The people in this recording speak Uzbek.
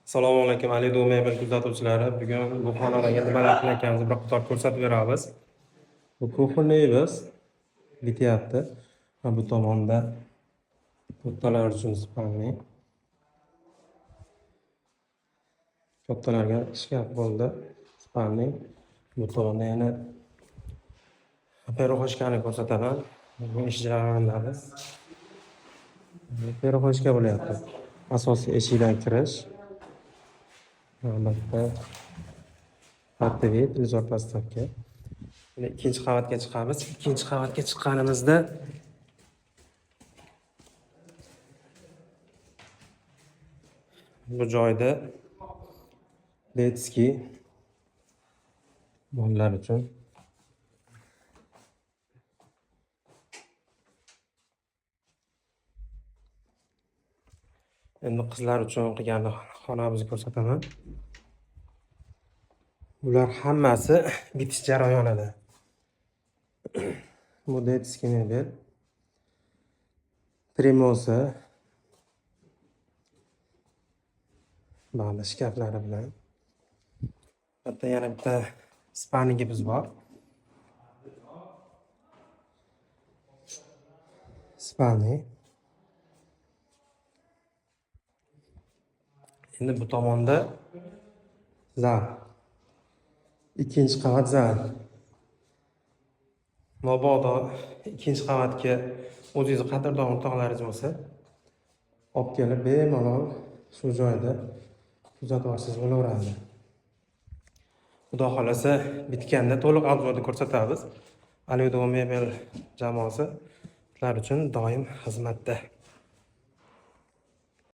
Assalomu alaykum, Alidu Mebel kuzatuvchilari. Bugun bu xonadonga nimalar qilayotganimizni bir qator ko'rsatib beramiz. Bu kuxonyimiz bityapti. Va bu tomonda kattalar uchun spalni. Kattalarga shkaf bo'ldi. Spalni. Bu tomonda yana переходкani ko'rsataman. Bu ish jarayonidamiz. Переходка bo'lyapti. Asosiy eshikdan kirish. Albatta, TV, televizor подставка. Endi ikkinchi qavatga chiqamiz. Ikkinchi qavatga chiqqanimizda bu joyda детский bolalar uchun. Endi qizlar uchun qilgan xonamizni ko'rsataman. Bular hammasi bitish jarayonida. Bu детский mebel. Trimosi. Mana shkaflari bilan. Bitta yana bitta spalnigimiz bor. Spalni. Endi bu tomonda zal. Ikkinchi qavat zal. Mabodo ikkinchi qavatga o'zingizni qadrdon o'rtoqlaringiz bo'lsa, olib kelib bemalol shu joyda kuzatib olsangiz bo'laveradi. Xudo xohlasa, bitganda to'liq obzorni ko'rsatamiz. Alidu Mebel jamoasi sizlar uchun doim xizmatda.